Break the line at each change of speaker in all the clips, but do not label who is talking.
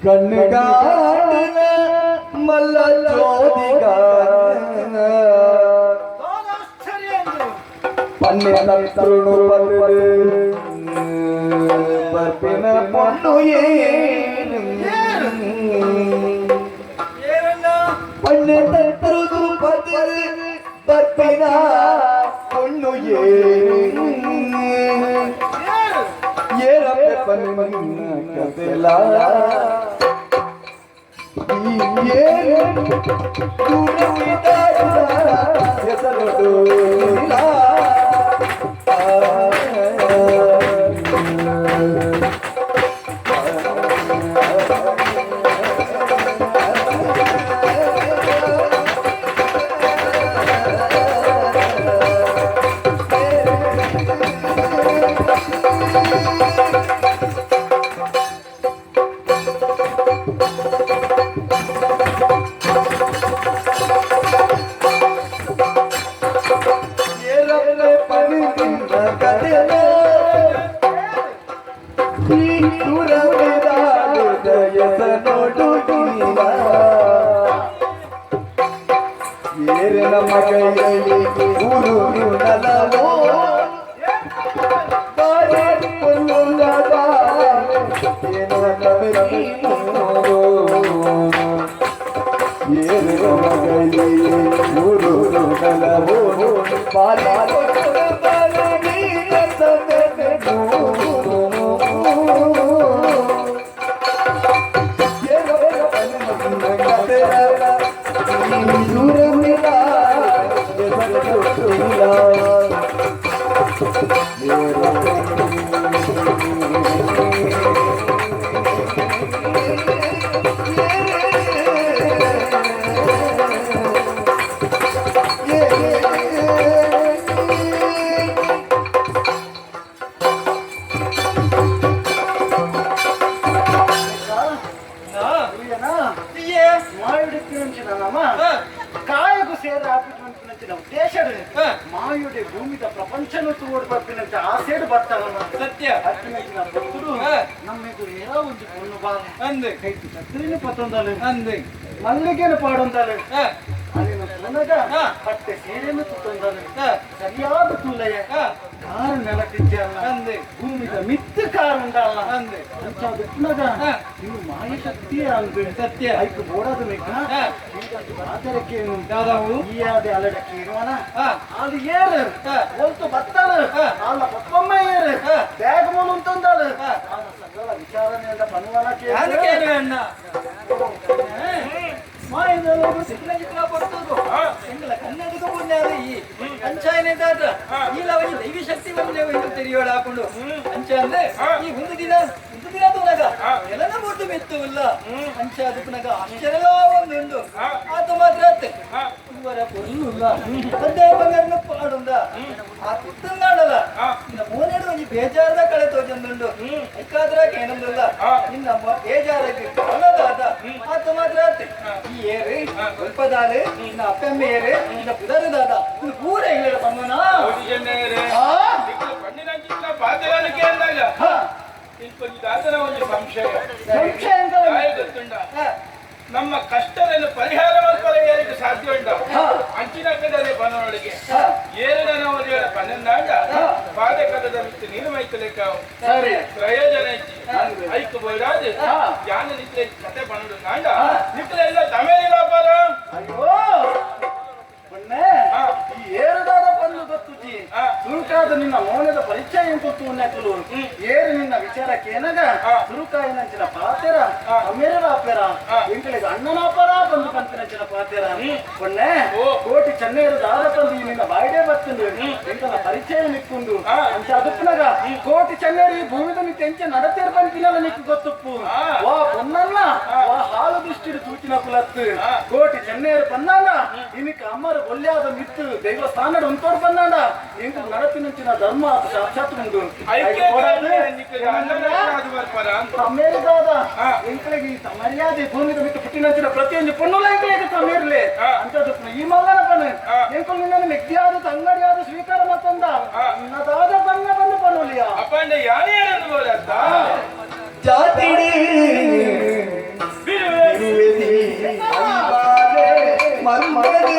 ಕಣ್ಣುಗಾಡಿನ ಮಲ್ಲ ಜೋದಿಗ ಪನ್ನೆ ತರುಣು ಬರ್ಪಿನ ಪೊಣ್ಣು ಏನು ಪನ್ನೆ ತರುದು ಪದರು ಬರ್ಪಿನ ಪೊಣ್ಣು ಏನು ಏರಪ್ಪೆ ಪನ್ನ ಕದೆಲ ಹೆಸರು ಏರಿನ ಮಗೈಲಿ ಊರು ನಲವೋ ಬಾರಿ ಪೊಲ್ಲುಂದ ಏನೋ ಏರಿನ ಮಗೈಲಿ ಊರು ನಲವೋ ಬಾರಿ
ಕಾಯకు ಸೇರ ಆಪಿಟ್ಟು ಉದ್ದೇಶಡು ಮಾಯುಡೆ ಭೂಮಿದ ಪ್ರಪಂಚನು ತೋಡ್ ಬರ್ಪಿನಂತೆ ಆ ಸೇಡು ಬರ್ತಾವಲ್ಲ
ಸತ್ಯ
ಅಪ್ಪಿನಂಚಿನ ಭಕ್ತರು ನಮ್ಮೆದುರು ಏನೋ ಒಂದು ಪೊಣ್ಣು ಬಾರೆ
ಅಂದು
ಕೈತು ಕತ್ತರಿನ ಪತ್ತೊಂದಲು
ಅಂದು
ಮಲ್ಲಿಗೆನ ಪಾಡೊಂದಲು ಅಲ್ಲಿನ ಪುನಗ ಪಟ್ಟೆ ಸೇರೆಯನ್ನು ತುತ್ತೊಂದಲು ಸರಿಯಾದ ತೂಲಯ ಕಾರು ನೆಲಕ್ಕಿಜ್ಜಲ್ಲ
ಅಂದು
ಭೂಮಿದ ಮಿತ್ತು ಕಾರು ಉಂಡಲ್ಲ
ಅಂದು
ಅಂಚಾದ ಪುನಗ ಇವು ಮಾಯ ಶಕ್ತಿಯ ಅಂದು
ಸತ್ಯ
ಐಕ್ ಬೋಡಾದ ಮೆಕ್ಕ ಆತರಕ್ಕೇನು
ದಾದಾವು
ಈಯಾದೆ ಅಲಡಕ್ಕೆ ಇರುವನ ಅದು ಏರು ಒಲ್ತು ಬತ್ತಾಳು ಅಲ್ಲ ಪಪ್ಪಮ್ಮ ಏರು ಬ್ಯಾಗ್ ಮೂಲ ಉಂತಂದಾಳು ಸಕಲ ವಿಚಾರಣೆಯಿಂದ ಪನ್ವನ
ಯಾರು ಕೇಳುವೆ ಅಣ್ಣ ಕನ್ನಡಕ ಪುಣ್ಯಾದ ಈ ಅಂಚಾಯನೆ ದಾದ ಈ ಲವನಿ ದೈವಿ ಶಕ್ತಿ ಬಂದ್ರೆ ಎಂದು ತೆರೆಯೋಳ ಹಾಕೊಂಡು ಅಂಚ ಅಂದ್ರೆ ಈ ಒಂದು ದಿನ ಒಂದು ದಿನ ತೋನಗ ನೆಲನ ಬೊಟ್ಟು ಮೆತ್ತು ಇಲ್ಲ ಅಂಚ ಅದಕ್ಕನಗ ಆಶ್ಚರ್ಯ ಒಂದು ಉಂಡು ಆತ ಮಾತ್ರ ಆತ ಇವರ ಪೊರ್ಲುಲ್ಲ ಅದೇ ಬಂಗಾರನ ಪಾಡುಂದ ಆ ತುತ್ತಂದಾಡಲ್ಲ ನಿನ್ನ ಮೋನೆಡು ಒಂಜಿ ಬೇಜಾರದ ಕಳೆ ತೋಜಂದುಂಡು ಐಕಾದ್ರ ಏನಂದಲ್ಲ ನಿನ್ನ ಬೇಜಾರಕ್ಕೆ ಕಾರಣದಾದ ಆತ ಮಾತ್ರ ಆತ ಈ ಏರು ಸ್ವಲ್ಪದಾಲು ನಿನ್ನ ಅಪ್ಪಮ್ಮ ಏರು ನಿನ್ನ ಪುದರದಾದ ನಿನ್ನ ಪೂರ ಇಲ್ಲ ಪಮ್ಮನ
ನಮ್ಮ ಕಷ್ಟವನ್ನು ಪರಿಹಾರ ಮಾಡ್ಕೊಳ್ಳ ಯಾರಿಗೆ ಸಾಧ್ಯ ಉಂಟು ಅಂಚಿನ ಕಡಲೆ ಬನವಳಿಗೆ ಏಳು ಒಂದು ಪನ್ನೊಂದಾಂಡ ಪಾದ ಕದದ ಮಿತ್ತು ನೀರು ಮೈತಲೇಕ ಪ್ರಯೋಜನ ಇಚ್ಚಿ ಐಕು ಬೋಡಾದು ಯಾನ ನಿತ್ಲೆ ಕತೆ ಬನ್ನಡು ನಾಂಡ ನಿತ್ಲೆ ಎಲ್ಲ ತಮೇಲಿ ವ್ಯಾಪಾರ.
ಅಯ್ಯೋ ಪೊಣ್ಣೆ, ಈ ಏರುದಾದ ಬಂದು ಗೊತ್ತುಜಿ ಸುರುಕಾದ ನಿನ್ನ ಮೌನದ ಪರಿಚಯ ಗೊತ್ತು ಉನ್ನಕಲು ಏರು ನಿನ್ನ ವಿಚಾರಕ್ಕೇನಗ ಸುರುಕಾಯಿನಂಚಿನ ಪಾತೆರ ಅಮೇರರ ಅಪೇರ ಎಂಕಳಿಗೆ ಅಣ್ಣನಾಪರ ಬಂದು ಪಂತಿನಂಚಿನ ಪಾತೆರ ಪೊಣ್ಣೆ ಕೋಟಿ ಚೆನ್ನೇರು ದಾದ ಬಂದು ಈ ನಿನ್ನ ಬಾಯಿಡೇ ಬತ್ತುಂಡು ಎಂಕಲ ಪರಿಚಯ ನಿಕ್కుంಡು ಅಂಚ ಅದುಪ್ಪನಗ ಕೋಟಿ ಚೆನ್ನೇರು ಈ ಭೂಮಿದ ನಿಂತ ಎಂಚ ನಡತೇರು ಪಂಪಿನಲ್ಲ ನಿಕ್ಕು ಗೊತ್ತುಪ್ಪು ವಾ ಪೊನ್ನನ್ನ ವಾ ಹಾಲು ದೃಷ್ಟಿಡು ತೂಚಿನ ಕುಲತ್ತು ಕೋಟಿ ಚೆನ್ನೇರು ಪನ್ನಾಂಡ ಇನಿಕ್ ಅಮ್ಮರು ಒಲ್ಯಾದ ಮಿತ್ತು ದೈವಸ್ಥಾನಡು ಉಂತೋಡ್ ಪನ್ನಾಂಡ ಎಂಕಲ್ ನಡತಿನ ಪನ್ಪಿನಂಚಿನ ಧರ್ಮ ಸಾಕ್ಷಾತ್ ಉಂಡು. ತಮ್ಮೇರಿದಾದ ಎಂಕಳಿಗೆ ಮರ್ಯಾದೆ ಭೂಮಿದ ಮಿತ್ತು ಪುಟ್ಟಿನಂಚಿನ ಪ್ರತಿಯೊಂದು ಪೊಣ್ಣುಲ ಎಂಕಳಿಗೆ ತಮ್ಮೇರ್ಲೆ ಅಂತ ಈ ಮಲ್ಲನ ಪನ ಎಂಕುಲು ನಿನ್ನನ್ನು ಮೆಗ್ದಿಯಾದ ತಂಗಡಿಯಾದ ಸ್ವೀಕಾರ ಮತ್ತಂದ ನಿನ್ನದಾದ ಬಣ್ಣ ಬಂದು ಪನ್ನುಲಿಯ
ಅಪ್ಪಂಡ ಯಾರ್ಯಾರನ್ನು ಬೋಲತ್ತ
ಜಾತಿಡಿ ಮರ್ಮದೆ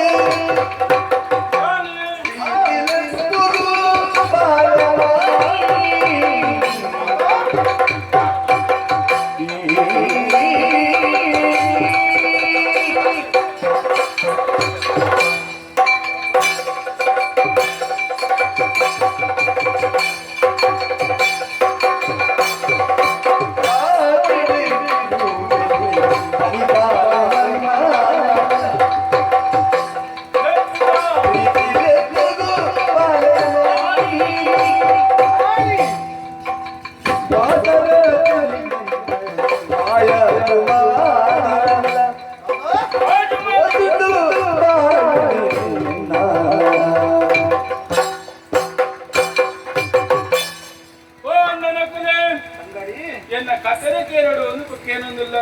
ಎನ್ನ ಕಥೆನೆ ಕೇಳೋಡು ಒಂದು ಕೇನೊಂದಿಲ್ಲ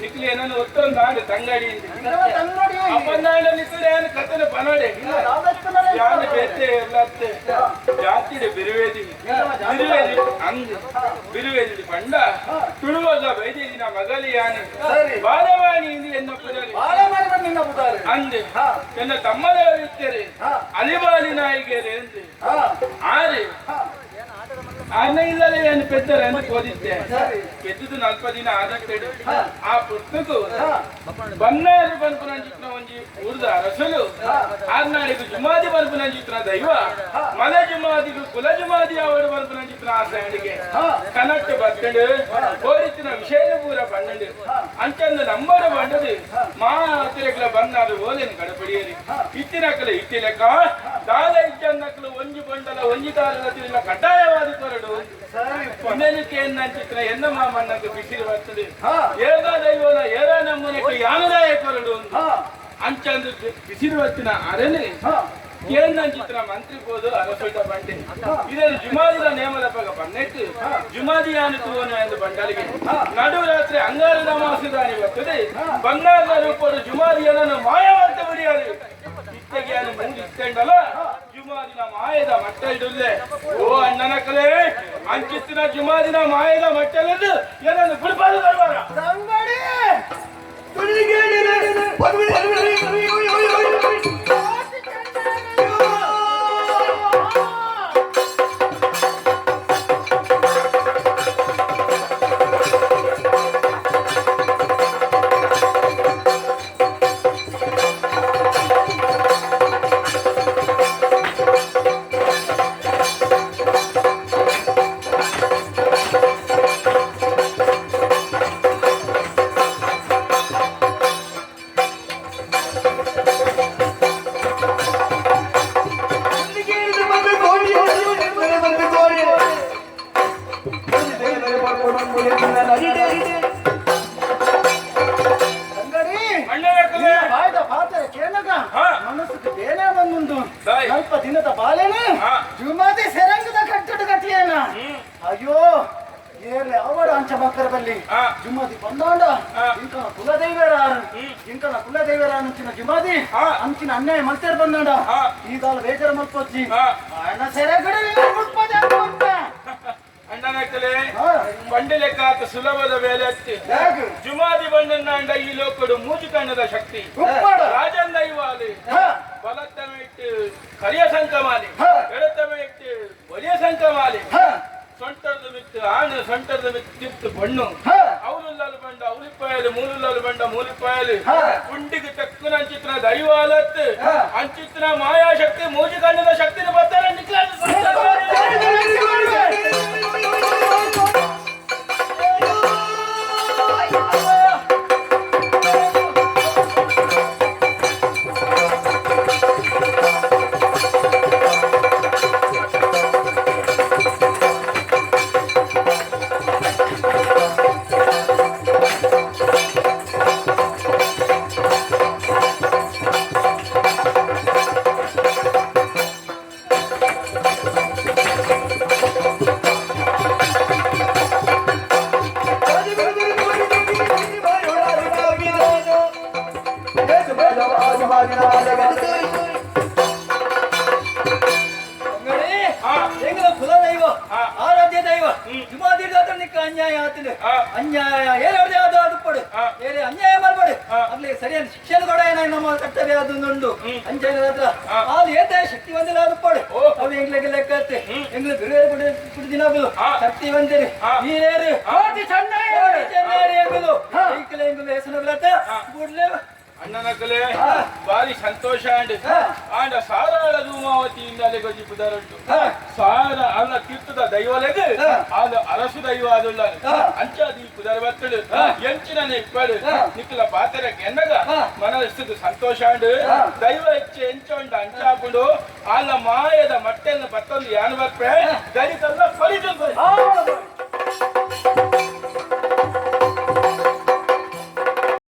ನಿಕ್ಲಿ ಏನನ್ನು ಒತ್ತೊಂದು ಆಡು ತಂಗಡಿ ಅಪ್ಪನಾಡ ನಿಕ್ಲಿ ಏನು ಕಥೆನೆ ಪನೋಡೆ ಯಾರು ಬೇತೆ ಎಲ್ಲತ್ತೆ ಜಾತಿಡೆ ಬಿರುವೇದಿ ಬಿರುವೇದಿ ಅಂಗ್ ಬಿರುವೇದಿ ಪಂಡ ತುಳುವದ ಬೈದಿನ ಮಗಲಿ ಯಾನೆ ಬಾಲವಾಣಿ ಇಂದು ಎನ್ನ ಪುಜಾರಿ ಅಂದೆ ಎನ್ನ ತಮ್ಮದವರು ಇರ್ತಾರೆ ಅಲಿಬಾಲಿ ನಾಯಿಗೆರೆ ಅಂದೆ ಆರೆ ಅನ್ನ ಇಲ್ಲದೆ ಏನು ಪೆದ್ದರೆ ಅಂತ ಓದಿದ್ದೆ ಪೆದ್ದುದು ನಲ್ಪ ದಿನ ಆದಕ್ಕೇಡು ಆ ಪುಸ್ತಕ ಬನ್ನಾರು ಬನ್ಪುನಂಚಿತ್ನ ಒಂಜಿ ಊರ್ದ ಅರಸಲು ಆರ್ನಾಡಿಗು ಜುಮಾದಿ ಬನ್ಪುನಂಚಿತ್ನ ದೈವ ಮಲ ಜುಮಾದಿಗು ಕುಲ ಜುಮಾದಿ ಅವರು ಬನ್ಪುನಂಚಿತ್ನ ಆಸಣಿಗೆ ಕನಟ್ಟು ಬತ್ತಂಡು ಕೋರಿತ್ತಿನ ವಿಷಯ ಪೂರ ಪನ್ನಂಡು ಅಂಚಂದು ನಂಬರು ಬಂಡದು ಮಾ ತಿರಕಲ ಬನ್ನಾರು ಓಲೇನು ಕಡಪಡಿಯರಿ ಇತ್ತಿನಕಲು ಇತ್ತಿಲೆಕ್ಕ ದಾದ ಇಜ್ಜನ್ನಕಲು ಒಂಜಿ ಬಂಡಲ ಒಂಜಿ ದಾರದ ತಿರಿಲ ಕಡ್ಡಾಯವಾದ ಕೊರಡು ಚಿತ್ರ ಎನ್ನ ಮಾಮನ್ನಕ್ಕೆ ಬಿಸಿಲು ಬರ್ತದೆ ಏಗ ದೈವನ ಏರ ನಮ್ಮನೆಗೆ ಯಾನದಾಯ ಕೊರಡು ಅಂಚಂದು ಬಿಸಿಲು ಬತ್ತಿನ ಅರನೆ ಕೇಂದ್ರ ಮಂತ್ರಿ ಹೋದು ಅರಸೊಳ್ಳ ಬಂಡೆ ಇದನ್ನು ಜುಮಾದಿನ ನೇಮದ ಪಗ ಬನ್ನೆಟ್ಟು ಜುಮಾದಿಯಾನು ತೂವನು ಎಂದು ಬಂಡಲಿಗೆ ನಡು ರಾತ್ರಿ ಅಂಗಾರದ ಮಾಸದಾನಿ ಬರ್ತದೆ ಬಂಗಾರದ ರೂಪರು ಜುಮಾದಿಯನ್ನು ಮಾಯವಂತ ಬಿಡಿಯಾರು ಇತ್ತಗೆಯನ್ನು ಮುಂದೆ ಇತ್ತಂಡಲ್ಲ ಜುಮಾದಿನ ಮಾಯದ ಮಟ್ಟಲ್ಡುಲ್ಲೆ ಓ ಅಣ್ಣನ ಕಲೆ ಅಂಚಿತ್ತಿನ ಜುಮಾದಿನ ಮಾಯದ ಮಟ್ಟಲದ್ದು ಏನನ್ನು ಬಿಡ್ಬಾರ್ದು ಬರಬಾರ
ಸ್ವಲ್ಪ ದಿನದ ಬಾಲೇನೆ ಜುಮಾದಿ ಸೆರಂಗದ ಕಟ್ಟಡ ಕಟ್ಟಿಯೇನ ಅಯ್ಯೋ ಏರ್ಲೆ ಅವಡ ಅಂಚ ಮಕ್ಕಳ ಬಲ್ಲಿ ಜುಮಾದಿ ಬಂದಾಂಡ ಇಂಕನ ಕುಲದೈವರ ಇಂಕನ ಕುಲದೈವರ ಅಂಚಿನ ಜುಮಾದಿ ಅಂಚಿನ ಅನ್ಯಾಯ ಮಲ್ತೇರ್ ಬಂದಾಂಡ ಈ ದಾಲ ಬೇಜಾರ ಮಲ್ಪೊಚ್ಚಿ ಅಣ್ಣ ಸೆರಗಡೆ
ಅಣ್ಣನಕಲೆ ಬಂಡೆ ಲೆಕ್ಕ ಸುಲಭದ ಬೇಲೆ ಅತ್ತಿ ಜುಮಾದಿ ಬಂಡನ್ನ ಈ ಲೋಕಡು ಮೂಜು ಕಣ್ಣದ ಶಕ್ತಿ ರಾಜನ್ನ ಇವಾಲಿ ಬಲತ್ತಮ ಇಟ್ಟು ಕರಿಯ ಸಂಕಮಾಲಿ ಎಡತ್ತಮ ಇಟ್ಟು ಬಲಿಯ ಸಂಕಮಾಲಿ ಸೊಂಟದ ಮಿತ್ತು ಆಣ ಸೊಂಟದ ಮಿತ್ತು ತಿತ್ತು ಬಣ್ಣು ಅವರುಲ್ಲಾಲು ಬಂಡ ಅವರಿಪ್ಪಾಯಲು ಮೂರುಲ್ಲಾಲು ಬಂಡ ಮೂಲಿಪ್ಪಾಯಲು ಗುಂಡಿಗೆ ತಕ್ಕನ ಅಂಚಿತ್ರ ದೈವ ಅಲತ್ತು ಅಂಚಿತ್ರ ಮಾಯಾಶಕ್ತಿ ಮೂಜು ಕಣ್ಣದ ಶಕ್ತಿನ ಬರ್ತಾರೆ.
ಅನ್ಯಾಯ ಆತಂಡು ಅನ್ಯಾಯ ಏರೇ ಅದು ಅದು ಏರೇ ಅನ್ಯಾಯ ಮಾಡ್ಬೇಡಿ ಅಲ್ಲಿ ಸರಿಯಾದ ಶಿಕ್ಷಣ ಕೂಡ ಏನ ನಮ್ಮ ಕರ್ತವ್ಯ ಅದು ಉಂಡು ಅಂಚೆ ಹತ್ರ ಅಲ್ಲಿ ಏತ ಶಕ್ತಿ ಒಂದಿಲ್ಲ ಅದು ಪಡು ಅವು ಎಂಗ್ಲಿಗೆ ಲೆಕ್ಕ ಎಂಗ್ಲು ಬಿರುವೆ ಕುಡಿದಿನಾಗಲು ಶಕ್ತಿ ಒಂದಿರಿ ವೀರೇರು ಚೆನ್ನೈರು ಎಂಗುಲು ಐಕಲೆ ಎಂಗುಲು ಹೆಸರುಗಳತ್ತ ಕೂಡ್ಲೆ
ಅಣ್ಣನಕಲೆ ಬಾರಿ ಸಂತೋಷ ಆಂಡ್ ಆಂಡ ಸಾರಾಳ ಧೂಮಾವತಿಯಿಂದಲೇ ಗೊಜ್ಜಿ ಪುದರುಂಟು ಸಾರ ಅಲ್ಲ ತೀರ್ಥದ ದೈವಲೆಗ್ ಆದ ಅರಸು ದೈವ ಆದುಳ್ಳ ಅಂಚಾದಿ ಪುದರ್ ಬರ್ತಡು ಎಂಚಿನ ಇಪ್ಪಡು ನಿಕ್ಕಲ ಪಾತ್ರ ಕೆನ್ನಗ ಮನಸ್ಸು ಸಂತೋಷ ಆಂಡ್ ದೈವ ಹೆಚ್ಚು ಎಂಚ ಉಂಡು ಅಂಚಾಪುಂಡು ಆಲ ಮಾಯದ ಮಟ್ಟೆಲ್ಲ ಬತ್ತೊಂದು ಯಾನು ಬರ್ಪೆ ದಲಿತಲ್ಲ.